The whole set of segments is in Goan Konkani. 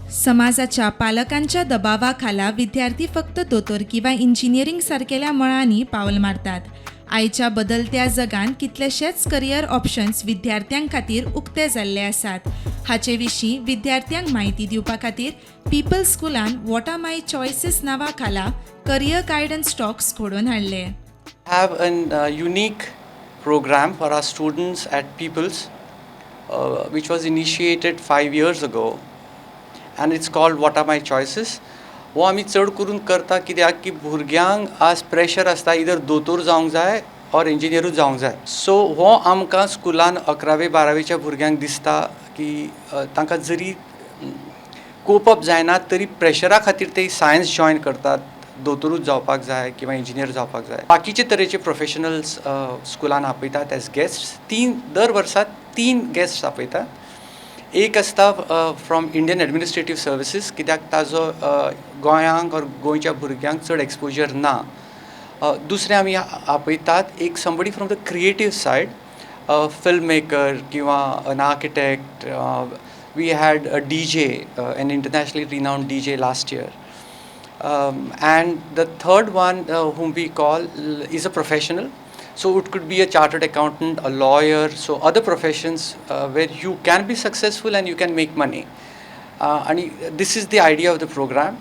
समाजाच्या, पालकांच्या दबावा खाला विद्यार्थी फक्त दोतोर किंवा इंजिनिअरिंग सारकेल्या मळांनी पावल मारतात. आयच्या बदलत्या जगांत कितलेशेच करियर ऑप्शन्स विद्यार्थ्यां खातीर उक्ते जाल्ले आसात. हाचे विशीं विद्यार्थ्यांक म्हायती दिवपा खातीर पीपल स्कुलान "what are my choices" नांवा खाला करियर गायडन्स टॉक्स घडोवन हाडले. Have a unique program for our students at People's, which was initiated 5 years ago, and it's called "What Are My Choices." हो आमी चड करून करता कित्याक की भुरग्यांक आज प्रेशर आसता, इधर दोतोर जावंक जाय ऑर इंजिनियरूच जावंक जाय. सो हो आमकां स्कुलान अकरावे बारावेच्या भुरग्यांक दिसता की तांकां जरी कोप अप जायना तरी प्रेशरा खातीर ते सायन्स जॉयन करतात, दोतोरूच जावपाक जाय किंवा इंजिनियर जावपाक जाय. बाकीचे तरेचे प्रोफेशनल्स स्कुलान आपयतात एज गेस्ट. तीन, दर वर्सा तीन गेस्ट आपयतात. एक आसता फ्रॉम इंडियन एडमिनिस्ट्रेटीव सर्विसीस, कित्याक ताजो गोंयांक ऑर गोंयच्या भुरग्यांक चड एक्सपोजर ना. दुसरें आमी आपयतात एक somebody from the creative side, film maker किंवा an architect. We had a DJ, an internationally renowned DJ last year. And the third one whom we call is a professional. So it could be a chartered accountant, a lawyer, so other professions where you can be successful and you can make money. And this is the idea of the program.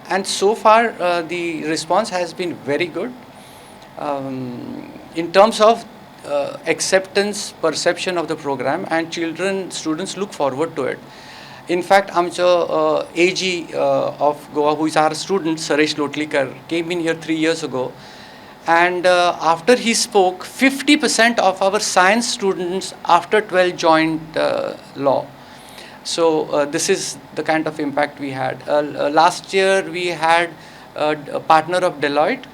And so far, the response has been very good in terms of acceptance, perception of the program, and children, students look forward to it. In fact, आमचो AG of Goa, who is our student, Suresh Lotlikar, came in here 3 years ago. And after he spoke, 50% of our science students after 12 joined law. So this is the kind of impact we had. Last year we had a partner of Deloitte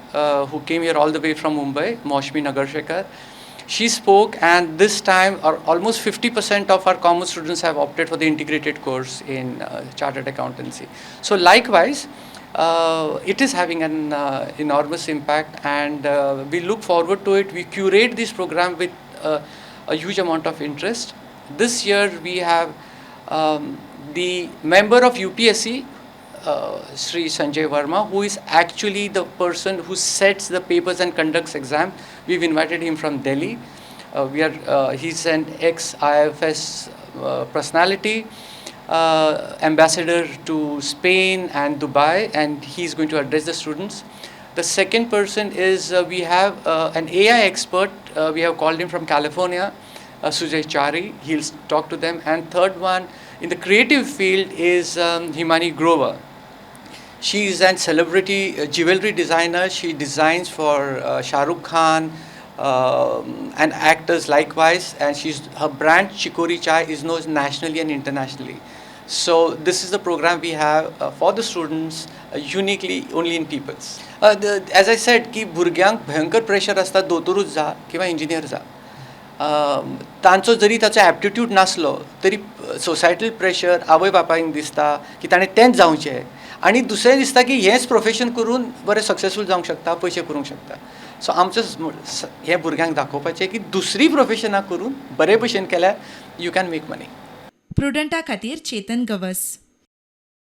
who came here all the way from Mumbai, Moushmi Nagarshekar. She spoke, and this time almost 50% of our commerce students have opted for the integrated course in chartered accountancy. So likewise, it is having an enormous impact, and we look forward to it. We curate this program with a huge amount of interest. This year we have the member of UPSC, Sri Sanjay Verma, who is actually the person who sets the papers and conducts exam. We've invited him from Delhi. He's an ex-IFS personality, ambassador to Spain and Dubai, and he's going to address the students. The second person is we have an AI expert. We have called him from California, Sujay Chari. He'll talk to them. And third one in the creative field is Himani Grover. She is a celebrity jewelry designer. She designs for Shah Rukh Khan and actors likewise. And she's her brand Chikori Chai is known nationally and internationally. So this is the program we have for the students, uniquely only in People's. As I said की भुरग्यांक भयंकर प्रेशर आसता, दोतोरूच जा किंवा इंजिनियर जा. तांचो जरी ताचो एप्टिट्यूड नासलो तरी सोसायटल प्रेशर, आवय बापायक दिसता की ताणें तेंच जावचें आनी दुसरें दिसता की हेंच प्रोफेशन करून बरें सक्सेसफूल जावंक शकता, पयशे करूंक शकता. सो आमचो हें भुरग्यांक दाखोवपाचें की दुसरी प्रोफेशनां करून बरे भशेन केल्यार you can make money. प्रुडंटा खातीर चेतन गवस.